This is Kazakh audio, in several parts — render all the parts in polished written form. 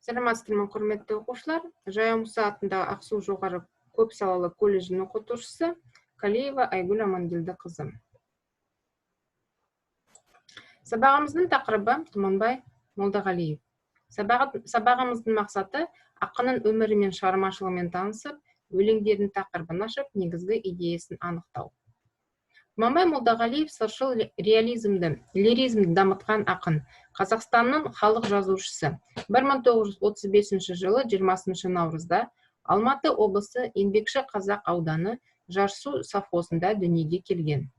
Саламатсыздар ма, құрметті оқушылар! Жаяу Мұса атындағы Ақсу жоғары көпсалалы колледжінің оқытушысы Калиева Айгүл Амангелдіқызы. Сабағымыздың тақырыбы Тұманбай Молдағалиев. Сабағымыздың мақсаты ақынның өмірі мен шығармашылығымен танысып, өлеңдерінің тақырыбын ашып, негізгі идеясын анықтау. Тұманбай Молдағалиев сыршыл реализмді, лиризмді дамытқан ақын, Қазақстанның халық жазушысы. 1935 жылы 20 наурызда Алматы облысы Еңбекші Қазақ ауданы Жарсу совхозында дүниеге келген.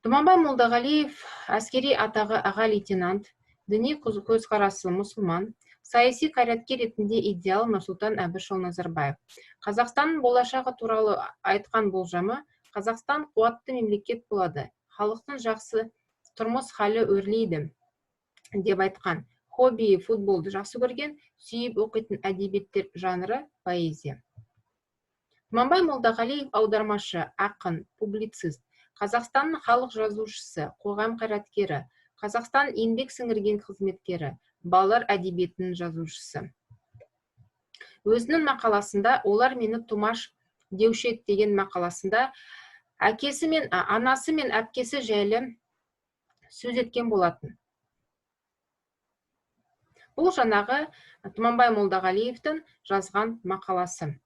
Тұманбай Молдағалиев әскери атағы аға лейтенант, діни көзқарасы мұсылман, саяси қайраткер ретінде идеал Нұрсұлтан Әбішұлы Назарбаев. Қазақстанның болашағы туралы айтқан болжамы: Қазақстан қуатты мемлекет болады, халықтың жақсы тұрмыс халі өрлейді деп айтқан. Хоббиі футболды жақсы көрген, сүйіп оқитын әдебиеттер жанры поэзия. Тұманбай Молдағалиев аудармашы, ақын, публицист, Қазақстанның халық жазушысы, қоғам қайраткері, Қазақстан еңбек сіңірген қызметкері, балалар әдебиетінің жазушысы. Өзінің мақаласында «Олар мені Тұмаш деуші еді» деген мақаласында әкесі мен анасы мен әпкесі жайлы сөз еткен болатын. Бұл жаңағы Тұманбай Молдағалиевтің жазған мақаласы.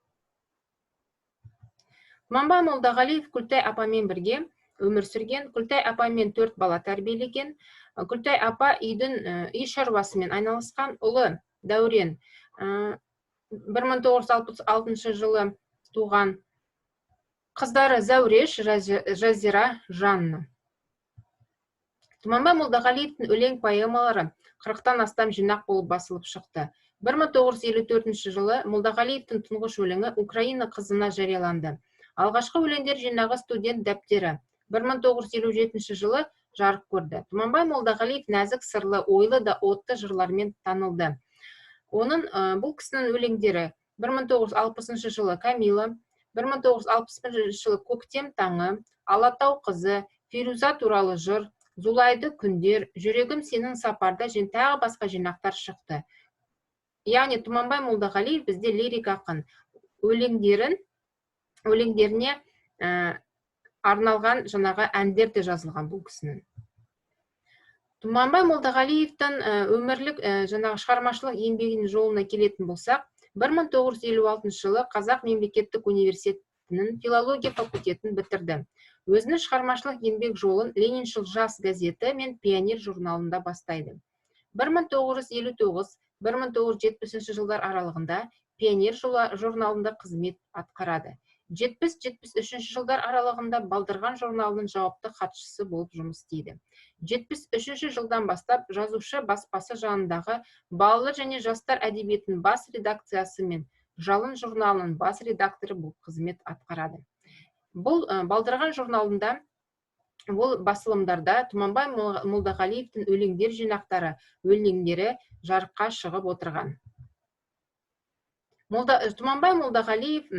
Тұманбай Молдағалиев Күлтай апамен бірге өмір сүрген. Күлтай апамен 4 бала тәрбиелеген. Күлтай апа үй шаруасымен айналысқан. Ұлы Дәурен 1966 жылы туған. Қыздары Зәуреш, Жазира, Жанна. Тұманбай Молдағалиевтің өлең поэмалары 40-тан астам жинақ болып басылып шықты. 1954 жылы Молдағалиевтің тұңғыш өлеңі «Украина қызына» жарияланды. Алғашқы өлеңдер жинағы «Студент дәптері» 1957 жылы жарық көрді. Тұманбай Молдағалиев нәзік, сырлы, ойлы да отты жырлармен танылды. Бұл кісінің өлеңдері 1960 жылы «Камила», 1961 жылы «Көктем таңы», «Алатау қызы», «Фируза туралы жыр», «Зулайды күндер», «Жүрегім сенің сапарда» және тағы басқа жинақтар шықты. Яғни Тұманбай Молдағалиев бізде лирик ақын. Өлеңдеріне арналған жаңағы әндер де жазылған бұл кісінің. Тұманбай Молдағалиевтің өмірлік жаңағы шығармашылық еңбегінің жолына келетін болсақ, 1956 жылы Қазақ мемлекеттік университетінің филология факультетін бітірді. Өзінің шығармашылық еңбек жолын «Лениншіл жас» газеті мен «Пионер» журналында бастайды. 1959-1970 жылдар аралығында «Пионер» журналында қызмет атқарады. 70-73 жылдар аралығында «Балдырған» журналының жауапты хатшысы болып жұмыс істейді. 73 жылдан бастап жазушы баспасы жанындағы балалар және жастар әдебиетінің бас редакциясы мен «Жалын» журналының бас редакторы болып қызмет атқарады. Бұл «Балдырған» журналында, бұл басылымдарда Тұманбай Молдағалиевтің өлеңдер жинақтары, өлеңдері жарыққа шығып отырған. Тұманбай Молдағалиев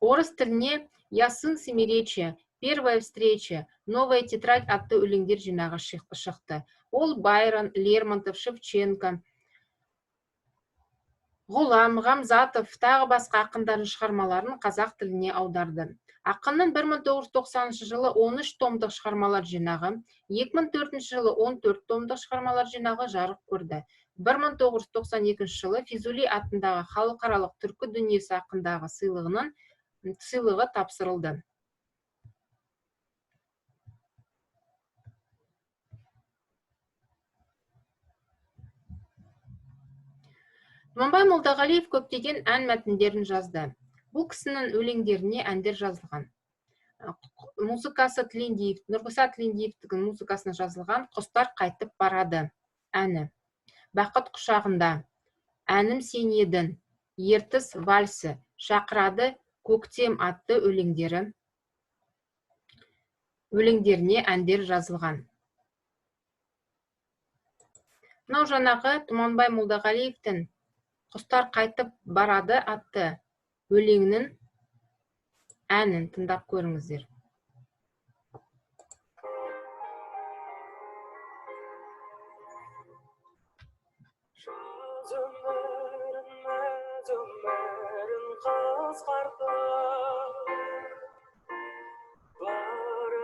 орыс тіліне «Я сын Семиречья», «Первая встреча», «Новая тетрадь» атты өлеңдер жинағы шықты. Ол Байрон, Лермонтов, Шевченко, Ғұлам, Ғамзатов, тағы басқа ақындардың шығармаларын қазақ тіліне аударды. Ақынның 1990 жылы 13 томдық шығармалар жинағы, 2004 жылы 14 томдық шығармалар жинағы жарық көрді. 1992 жылы Физули атындағы халықаралық түркі дүниесі ақындағы сыйлығы тапсырылды. Тұманбай Молдағалиев көптеген ән мәтіндерін жазды. Бұл кісінің өлеңдеріне әндер жазылған. Музыкасы Тілендиев, Нұрғиса Тілендиевтің музыкасына жазылған «Құстар қайтып барады» әні. «Бақыт құшағында», «Әнім сен едің», «Ертіс вальсі», «Шақырады көктем» атты өлеңдеріне әндер жазылған. Мынау жаңағы Тұманбай Молдағалиевтің «Құстар қайтып барады» атты өлеңінің әнін тыңдап көріңіздер.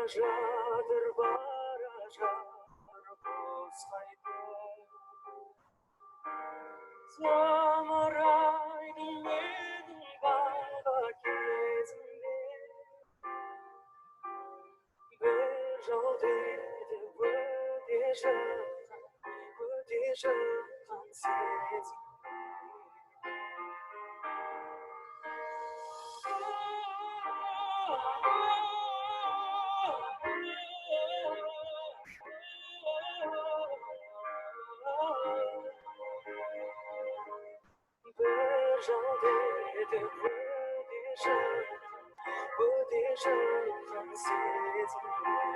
жатыр, бара жатыр құс қайтып. Зымырайды менің бала кезімде. Бір жалт етіп өте жатқан, өте жатқан сезім. Бір жалт етіп өте жатқан, өте жатқан сезімдер.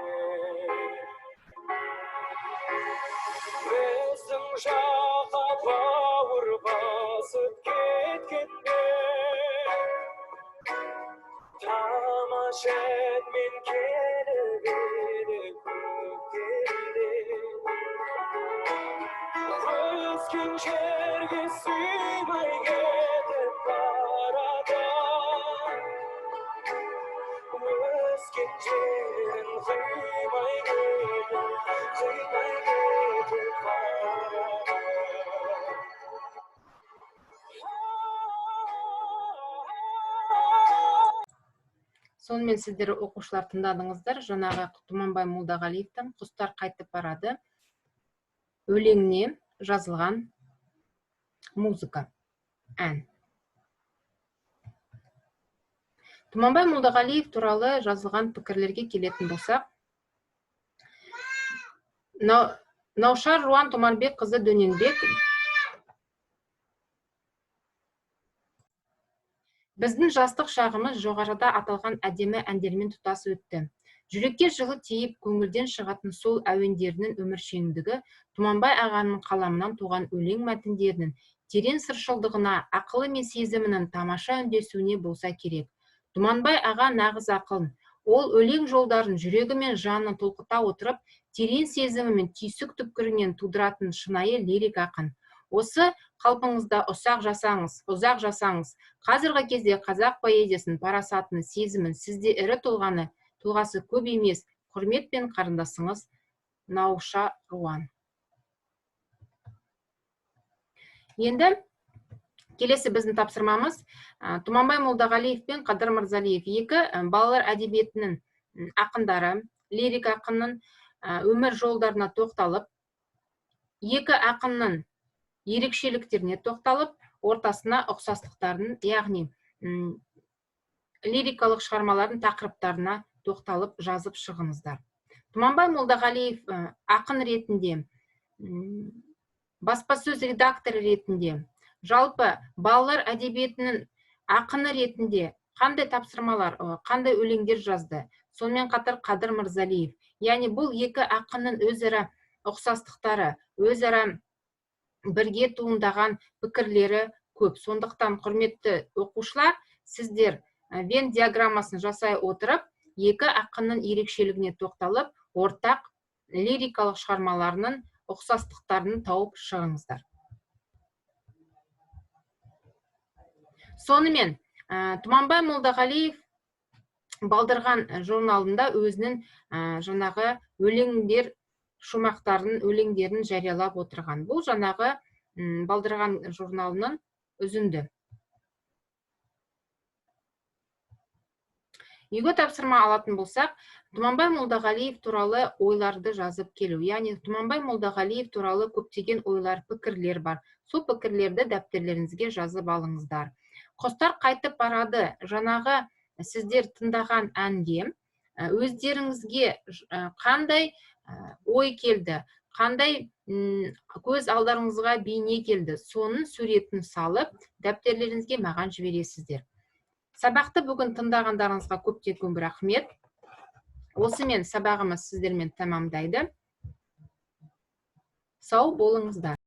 Біздің жаққа бауыр басып кеткенде, тамаша әнмен келіп еді көктемде. Өскен жерге сыймай кетіп барады, өскен жерін қимай кетіп, қимай кетіп барады. Сонымен, сіздер, оқушылар, тыңдадыңыздар жаңағы Тұманбай Молдағалиевтің «Құстар қайтып барады» өлеңіне жазылған музыка, ән. Тұманбай Молдағалиев туралы жазылған пікірлерге келетін болсақ, Наушар Руан Тұмарбекқызы Дөненбек: «Біздің жастық шағымыз жоғарыда аталған әдемі әндермен тұтас өтті. Жүрекке жылы тиіп, көңілден шығатын сол әуендерінің өміршеңдігі Тұманбай ағаның қаламынан туған өлең мәтіндерінің терең сыршылдығына, ақылы мен сезімінің тамаша үндесуіне болса керек. Тұманбай аға нағыз ақын. Ол өлең жолдарын жүрегі мен жанын толқыта отырып, терең сезімі мен түйсік түпкірінен тудыратын шынайы лирик ақын. Осы қалпыңызда ұсақ жасаңыз, ұзақ жасаңыз. Қазіргі кезде қазақ поэзиясының парасатын, сезімін сізде ірі тұлғасы көп емес. Құрметпен, қарындасыңыз Науша Руан». Енді келесі біздің тапсырмамыз: Тұманбай Молдағалиев пен Қадыр Мырзалиев, екі балалар әдебиетінің ақындары, лирик ақынның өмір жолдарына тоқталып, екі ақынның ерекшеліктеріне тоқталып, ортасына ұқсастықтарын, яғни лирикалық шығармалардың тақырыптарына тоқталып жазып шығыңыздар. Тұманбай Молдағалиев ақын ретінде, баспасөз редакторы ретінде, жалпы балалар әдебиетінің ақыны ретінде қандай тапсырмалар, қандай өлеңдер жазды? Сонымен қатар Қадыр Мырзалиев. Яғни бұл екі ақынның өзара ұқсастықтары, өзара бірге туындаған пікірлері көп. Сондықтан, құрметті оқушылар, сіздер Венн диаграммасын жасай отырып, екі ақынның ерекшелігіне тоқталып, ортақ лирикалық шығармаларының ұқсастықтарын тауып шығыңыздар. Сонымен, Тұманбай Молдағалиев Балдырған журналында өзінің жаңағы өлеңдер шумақтарын, өлеңдерін жариялап отырған. Бұл жаңағы Балдырған журналының үзінді. Үйге тапсырма алатын болсақ, Тұманбай Молдағалиев туралы ойларды жазып келу. Яғни Тұманбай Молдағалиев туралы көптеген ойлар, пікірлер бар. Сол пікірлерді дәптерлеріңізге жазып алыңыздар. Құстар қайтып барады. Жаңағы сіздер тыңдаған әнге өздеріңізге қандай ой келді, қандай көз алдарыңызға бейне келді, соның суретін салып дәптерлеріңізге маған жібересіздер. Сабақты бүгін тыңдағандарыңызға көптен көп рахмет. Осымен сабағымыз сіздермен тәмамдайды. Сау болыңыздар.